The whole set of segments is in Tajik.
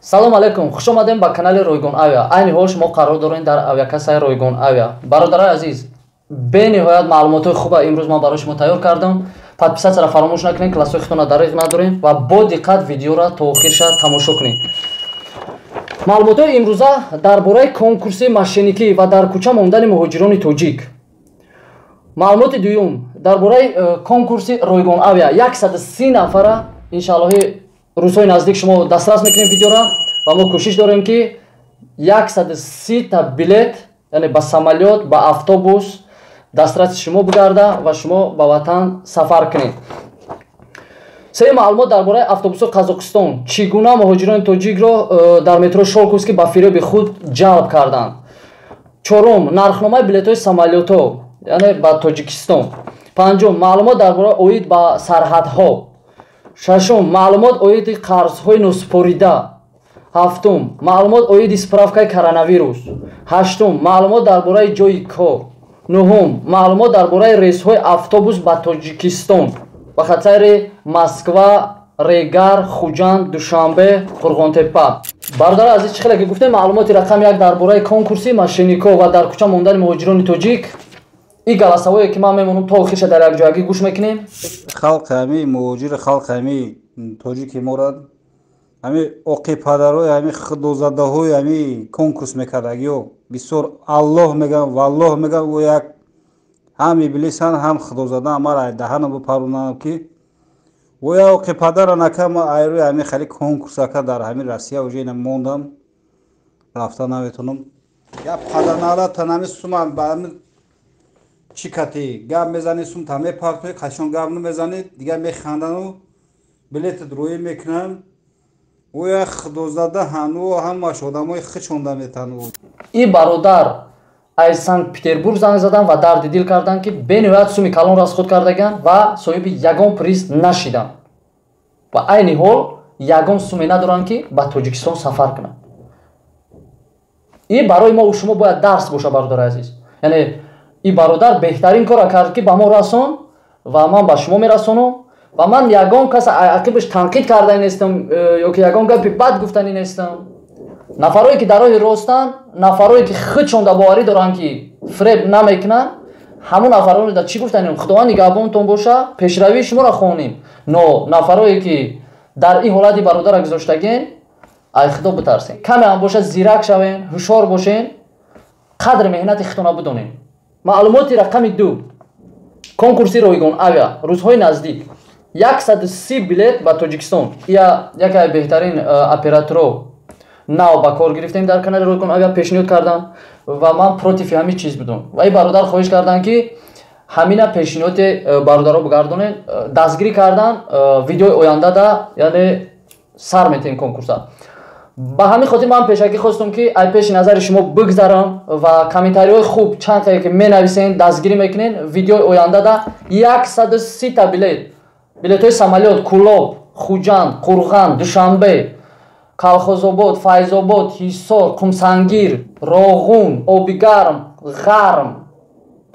Салом алейкум, хуш омадем ба канали Ройгон Авиа. Айни ҳол шумо қарор доред дар авиакассаи Ройгон Авиа. Бародарои азиз, бениҳоят маълумотҳои хуба имрӯз ман барои шумо тайёр кардам. Подписатсияро фаромӯш накунед, классҳои худтонро дариғ надорем ва бо диққат видеоро то охирша тамошо кунед. Маълумотҳои имрӯза дар бораи конкурси мошенникӣ ва дар кӯча мондани муҳоҷирони тоҷик. Маълумоти дуюм дар бораи конкурси Ройгон Авиа. 130 нафара иншааллоҳи рӯзҳои наздик шумо дастрас мекунем видеора ва мо кӯшиш дорем, ки 130 та билет, яъне ба самолёт, ба автобус дастраси шумо бигарда ва шумо ба ватан сафар кунед. Сеюм маълумот дар бораи автобусҳои Қазоқистон, чӣ гуна муҳоҷирони тоҷикро дар метро Шолковский ба фиреби худ ҷалб карданд. Чорум, нархномаи билетҳои самолётҳо, яъне ба Тоҷикистон. Панҷум, маълумот дар бораи оид ба сарҳадҳо. Шашум, маълумот оиди қарзҳои носупорида. Ҳафтум, маълумот оиди справкаи коронавирус. Ҳаштум, маълумот дар бораи ҷойи кор. Нуҳум, маълумот дар бораи рейсҳои автобус ба Тоҷикистон ба хатсайри Москва, Регар, Хуҷанд, Душанбе, Қурғонтеппа. Бародари азиз, чӣ хеле ки гуфтем, маълумоти рақами як дар бораи конкурси мошеннико ва дар кӯча мондани муҳоҷирони тоҷик. И голосовое, ки ман мемонам, то охирша дар якҷоягӣ гӯш мекунем. Халқи ҳами муҳоҷир, халқи ҳами тоҷики мора, ҳами оқи падарои, ҳами худозадаҳои ҳами конкурс мекардагиё бисёр, Аллоҳ мегам, валлоҳ мегам, ӯ як ҳам иблисан, ҳам худозада. Мара даҳанам бипарунам, ки ӯя оқи падара накама айрӯи ҳами хали конкурс ака дар ҳами Россия уже ина мондам, рафта наметонам. Я падарналата нами сума ба чӣ кати гап мезанӣ, сум та мепартои, қашон гап намезанӣ, дигар механдану билетат рӯӣ мекунанд. Ӯя худозада ҳану ҳамаш одамои хичонда метану. И бародар аз Санкт Петербург занг задан ва дарди дил карданд, ки бениҳоят суми калон расход кардаган ва соҳиби ягон приз нашиданд ва айни ҳол ягон суме надоранд, ки ба Тоҷикистон сафар кунанд. И барои мо шумо бояд дарс боша, бародари азиз. Яъне и бародар беҳтарин корро кард, ки ба мо расон ва ман ба шумо мерасонам. Ва ман ягон кас ақибаш танқид кардани нестам ё ки ягон гапи бад гуфтанӣ нестам. Нафарое, ки дар роҳи ростанд, нафарое, ки худшонда боварӣ доранд, ки фиреб намекунанд, ҳамон нафароро да чӣ гуфтанем? Худованд нигаҳбонтон боша, пешравии шуморо хонем. Но нафарое, ки дар ин ҳолати бародара гузоштаген, ай Худо битарсен, каме ҳам боша зирак шавен, ҳушёр бошен, қадри меҳнати худтона бидонем. Маълумоти рақами ду: конкурси Ройгон Авиа, рӯзҳои наздик 130 билет ба Тоҷикистон. Я яке аз беҳтарин операторо нав ба кор гирифтем дар канали Ройгон Авиа, пешниҳод кардам ва ман против ҳамин чиз будам. Ва ин бародар хоҳиш карданд, ки ҳамина пешниҳоди бародаро бигардонед. Дастгирӣ кардан, видеои ояндада, яъне сар метиҳем конкурса. Ба ҳамин хотир ман пешакӣ хостум, ки ай пеши назари шумо бигзарам ва комментариҳои хуб чанд тае, ки менависен, дастгирӣ мекунен. Видеои ояндада 130 та билет, билетҳои самолёт Кулоб, Хуҷанд, Қурған, Душанбе, Калхозобод, Файзобод, Ҳисор, Қумсангир, Роғун, Обигарм, Ғарм,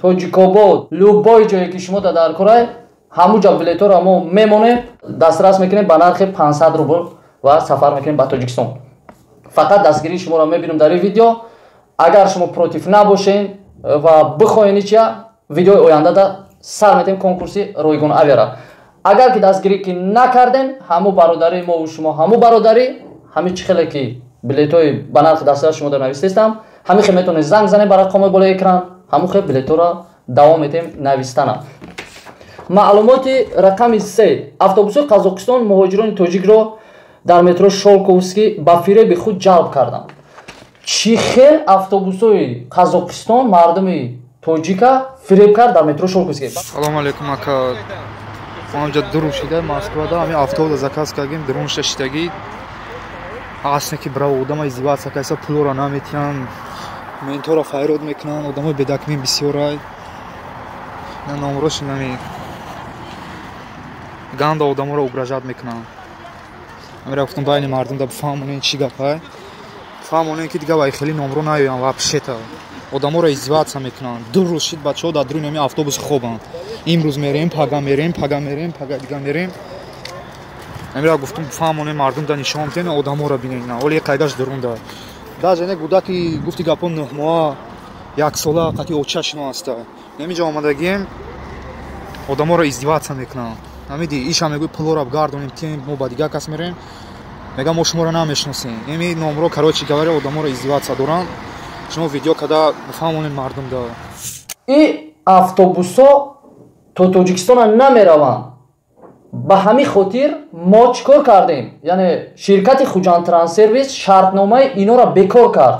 Тоҷикобод, любой ҷое, ки шумо да дар корай, ҳамун ҷо билетҳоро мо мемонем, дастрас мекунем ба нархи 500 рубл ва сафар мекунем ба Тоҷикистон. Фақат дастгирии шуморо мебинам дар ин видео. Агар шумо против набошен ва бихоҳен, ичия видеои ояндада сар метем конкурси Ройгон Авиара. Агар ки дастгирӣ ки накардем, ҳамун бародарии мову шумо, ҳамун бародарӣ, ҳамин чӣ хеле ки билетҳои ба нархи дастрас шумо дар навистестам, ҳамин хел метавонед занг занед ба рақомҳои болои экран, ҳамун хел билетҳоро давом метем навистана. Маълумоти рақами се: автобусҳои Қазоқистон муҳоҷирони тоҷикро дар метро Шолковский ба фиреби худ ҷалб карданд. Чӣ хел автобусҳои Қазоқистон мардуми тоҷика фиреб кард дар метро Шолковский? Салому алейкум, ака. Ҳамҷа дурун шида, Москвада ҳамин автобуса заказ кардем, дурунша шидагӣ ҳастне, ки браво, одама издеваться кайса, пулора наметиҳанд, ментора файрод мекунанд, одамои бедокумент бисёрай, на номроши нами ганда, одаморо угрожать мекунанд. Амира гуфтам, байни мардум да бифаҳмонем, чӣ гапай, фаҳмонем, ки дига вай хеле номро наёянд. Вообще-то одаморо издеваться мекунанд. 2 рӯз шид, бачаҳо дар дуруни ҳамин автобус хобанд. Имрӯз мерем, пага мерем, пага мерем, пага дига мерем. Амира гуфтум фаҳмонем мардум да нишон битен одаморо бинен. Оли қайдаш дурунда. Даже не гудаки гуфти гапо 9 моҳа як сола қати очашно аста. Намиҷа омадагием одаморо издеваться мекунанд. Ҳамиди иша мегӯй пулоро гардонем тем мо ба дигар кас мерем. Мега мо шуморо намешиносем. Ими номро короче говоря одаморо издеваться доранд. Шумо видео када фаҳмонем мардум да. И автобусо то Тоҷикистона намераванд. Ба ҳамин хотир мо чӣ кор кардем? Яъне ширкати Хуҷанд Транссервис шартномаи инора бекор кард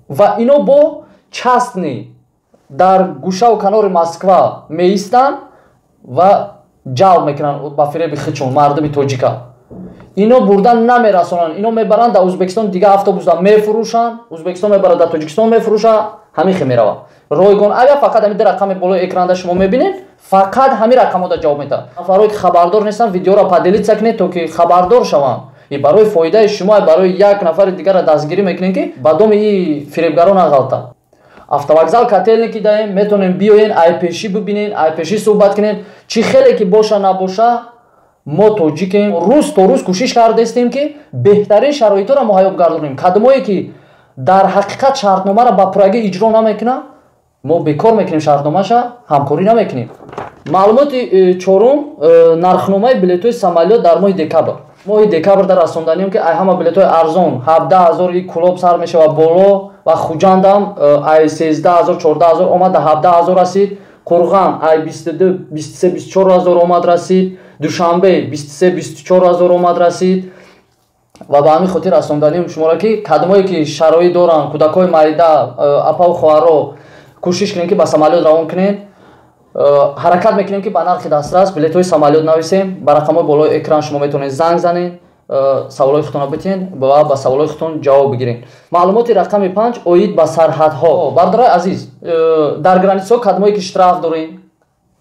ва ино бо частный дар гӯшаву канори Москва меистанд ва ҷалб мекунанд ба фиреби хичон мардуми тоҷика. Ино бурдан намерасонанд, ино мебаранд дар Ӯзбекистон дигар автобусда мефурӯшанд, Ӯзбекистон мебарад дар Тоҷикистон мефурӯшад, ҳамин хел меравад. Ройгон авиа фақат ҳамин ду рақами болои экранда шумо мебинед, фақат ҳамин рақамҳода ҷавоб медиҳад. Нафарое ки хабардор нестанд, видеоро поделиться кунед то ки хабардор шаванд. И барои фоидаи шумо, барои як нафари дигарро дастгирӣ мекунед ки ба доми и фиребгарон нағалта. Автовокзал Котельники даем, метавонем биёен, айпешӣ бибинен, айпешӣ суҳбат кунед. Чӣ хеле ки боша набоша, мо тоҷикем, рӯз то рӯз кӯшиш кардастем ки беҳтарин шароитҳоро муҳайё гардонем. Кадомое ки дар ҳақиқат шартномаро ба пуррагӣ иҷро намекунад, мо бекор мекунем шартномаша, ҳамкорӣ намекунем. Маълумоти чорум, нархномаи билетҳои самолёт дар моҳи декабр. Моҳи декабр дар расонданием ки ай ҳама билетҳои арзон 17 000 и Кулоб сар мешавад боло ва Хуҷандам ай 13 000 14 000 омад да 17 000 расид. Қурған ай 22 23 24 000 омад расид. Душанбе 23 24 000 омад расид. Ва ба ҳамин хотир расонданием шуморо ки кадомое ки шароит доранд, кӯдакҳои майда, апаву хоҳаро, кӯшиш кунем ки ба самолёт равон кунем. Ҳаракат мекунем ки ба нархи дастрас билетҳои самолёт нависем. Ба рақамҳои болои экран шумо метавонед занг занед, саволҳои худтонро битиҳед ва ба саволҳои худтон ҷавоб бигиред. Маълумоти рақами 5 оид ба сарҳадҳо. Бародарои азиз, дар границаҳо кадомое ки штраф дорем,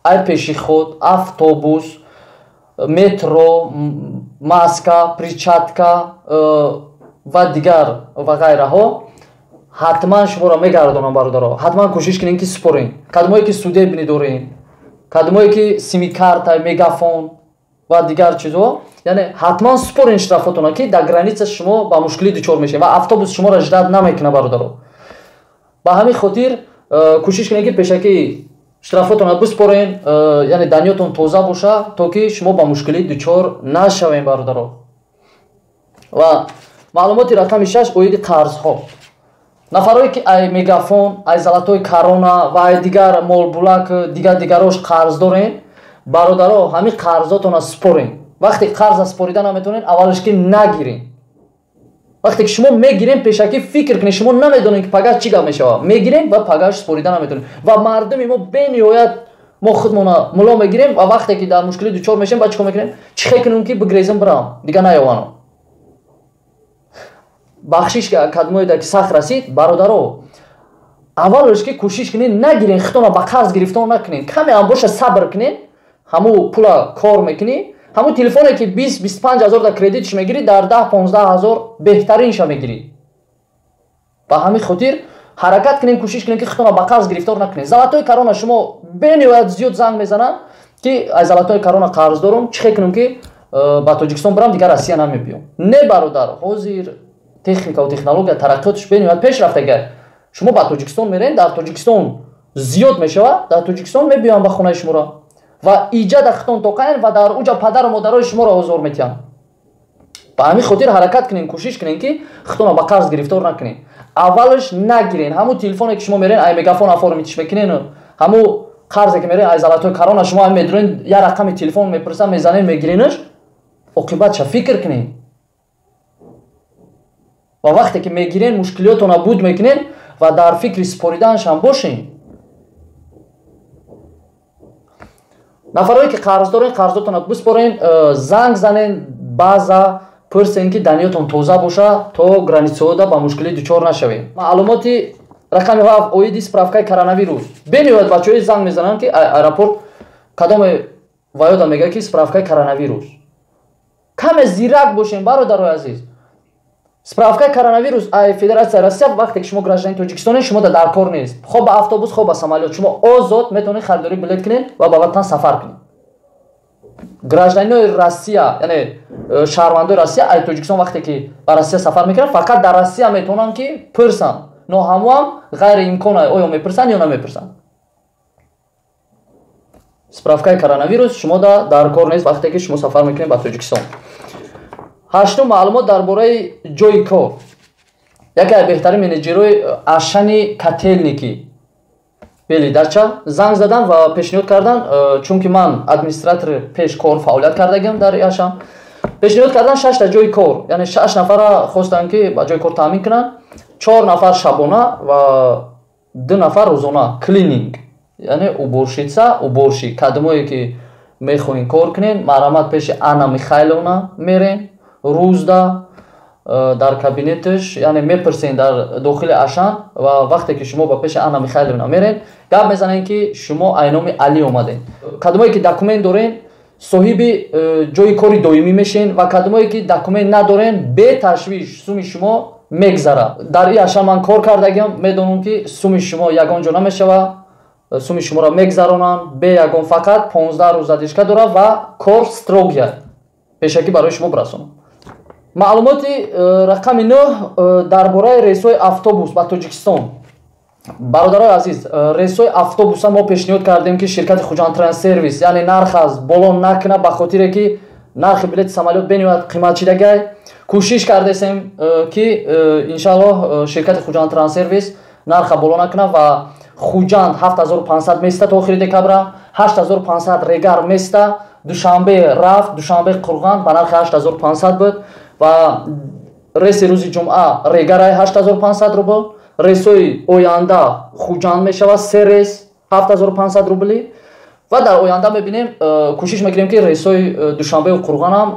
ай пешиход, автобус, метро, маска, перчатка ва дигар ва ғайраҳо, ҳатман шуморо мегардонам бародаро. Ҳатман кӯшиш кунед ки супорен. Кадомое ки судебный дорем, кадомое ки сим-карта, Мегафон ва дигар чизҳо, яъне ҳатман супорен штрафотона ки дар граница шумо ба мушкилӣ дучор мешавед ва автобус шуморо ждать намекунад бародаро. Ба ҳамин хотир кӯшиш кунед ки пешакӣ штрафотона биспорен, яъне даниётон тоза боша, то ки шумо ба мушкилӣ дучор нашавем бародаро. Ва маълумоти рақами 6 оиди қарзҳо. Нафарое ки ай Мегафон, ай Золотой Корона ва ай дигар молбулак, дигар дигарош қарз дорен, бародаро, ҳамин қарзотона спорен. Вақте қарза спорида наметавонед, аввалаш ки нагирен. Вақте ки шумо мегирен, пешакӣ фикр кунед, шумо намедонед ки пагах чӣ гап мешавад. Мегирем ва пагах спорида наметавонед. Ва мардуми мо бениҳоят мо худмона муло мегирем ва вақте ки дар мушкилӣ дучор мешавем, баъд чӣ кор мекунем? Чӣ хел кунем ки бигрезем бирам, дигар наёванам. Бахшиш кадмоеда ки сахт расид, бародаро, аввалаш ки кӯшиш кунед нагирен, худтонро ба қарз гирифтор накунед. Каме ҳам боша сабр кунед, ҳамун пула кор мекунӣ, ҳамун телефоне ки 20 25 ҳазор дар кредитш мегирӣ, дар 10 15 ҳазор беҳтаринша мегирӣ. Ба ҳамин хотир ҳаракат кунем, кӯшиш кунем ки худтонро ба қарз гирифтор накунед. Золотой Корона шумо бениҳоят зиёд занг мезананд ки аз Золотой Корона қарз дорум, чӣ хел кунем ки ба Тоҷикистон бирам, дигар Россия намебиём. Не бародар, ҳозир техникаву технология тараққиётш бениҳоят пеш рафтага. Шумо ба Тоҷикистон мерен, дар Тоҷикистон зиёд мешавад, дар Тоҷикистон мебиёям ба хонаи шуморо ва иҷа дар хитон тоқаен ва дар уҷа падару модарои шуморо озор метиҳанд. Ба ҳамин хотир ҳаракат кунем, кӯшиш кунем ки хитонро ба қарз гирифтор накунем. Аввалаш нагирен. Ҳамун телефоне ки шумо мерен, ай Мегафон оформить мекунен, ҳамун қарзе ки мерен ай Золотой Корона, шумо ҳам медурен, як рақами телефон мепурсанд, мезанен, мегиренаш, оқибатша фикр кунед. Ва вақте ки мегирен, мушкилиётонро буд мекунен ва дар фикри спориданашам бошен. Нафарое ки қарз дорен, қарзотонро биспорен, занг занен, баъза пурсен ки даниётон тоза боша, то границаҳода ба мушкилӣ дучор нашавем. Маълумоти рақами 7 оиди справкаи коронавирус. Бениҳоят бачаҳои занг мезананд ки аэропорт кадоме ваёда мегӯяд ки справкаи коронавирус. Каме зирак бошем, бародарои азиз. Справкаи коронавирус ай Федератсияи Россия вақте ки шумо гражданини Тоҷикистонед, шумо дар кор нест. Хоб ба автобус, хоб ба самолёт, шумо озод метавонед харидорӣ билет кунед ва ба ватан сафар кунед. Гражданинои Россия, яъне шаҳрвандои Россия ай Тоҷикистон вақте ки ба Россия сафар мекунанд, фақат дар Россия метавонанд ки пурсанд, но ҳамоам ғайриимкон, оё мепурсанд ё намепурсанд. Справкаи коронавирус шумо дар кор нест, вақте ки шумо сафар мекунед ба Тоҷикистон. Ҳаштум, маълумот дар бораи ҷои кор. Яке аз беҳтарин менеҷерҳои Ашани Котельники, Белый Дача занг задан ва пешниҳод кардан, чунки ман администратори пеш кор фаъолият кардагиам дар Ашан. Пешниҳод кардан шашта ҷои кор, яъне шаш нафара хостанд, ки ба ҷои кор таъмин кунанд: чор нафар шабона ва ду нафар рӯзона, клининг, яъне уборщица, уборщик. Кадомое ки мехоҳем кор кунен, марҳамат, пеши Анна Михайловна мерен, рӯзда дар кабинеташ, яъне мепурсен дар дохили Ашан. Ва вақте ки шумо ба пеши Анна Михайловна мерен, гап мезанен, ки шумо айноми Али омаден. Кадомое ки документ дорен, соҳиби ҷои кори доимӣ мешен, ва кадомое ки документ надорен, беташвиш суми шумо мегзара. Дар и Ашан ман кор кардагиам, медонам, ки суми шумо ягон ҷо намешава, суми шуморо мегзаронанд бе ягон, фақат 15 рӯз задержка дорад ва кор строгий. Пешакӣ барои шумо бирасонам. Маълумоти рақами нӯҳ дар бораи рейсҳои автобус ба Тоҷикистон. Бародарои азиз, рейсҳои автобуса мо пешниҳод кардем, ки ширкати Хуҷанд Транссервис, яъне нарх аз боло накунад, ба хотире ки нархи билети самолёт бениҳоят қимат шидагай. Кӯшиш кардесем, ки иншааллоҳ ширкати Хуҷанд Транссервис нарха боло накунад, ва Хуҷанд 7500 места то охири декабра, 8500 регар места. Душанбе рафт, Душанбе Қурған ба нархи 8500 буд ва рейси рӯзи ҷумъа регарай 8500 рубл. Рейсҳои оянда Хуҷанд мешавад се рейс 7500 рубли, ва дар оянда мебинем, кӯшиш мекунем, ки рейсҳои Душанбеу Қурғонам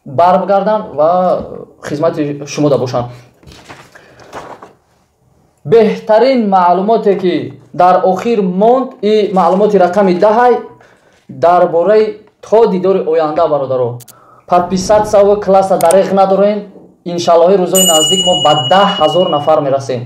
баргарданд ва хизмати шумода бошанд. Беҳтарин маълумоте ки дар охир монд, и маълумоти рақами даҳай дар бораи. То дидори оянда, бародаро, подписаться ва класса дареғ надорем. Иншаллоҳи, рӯзои наздик мо ба 10 000 нафар мерасем.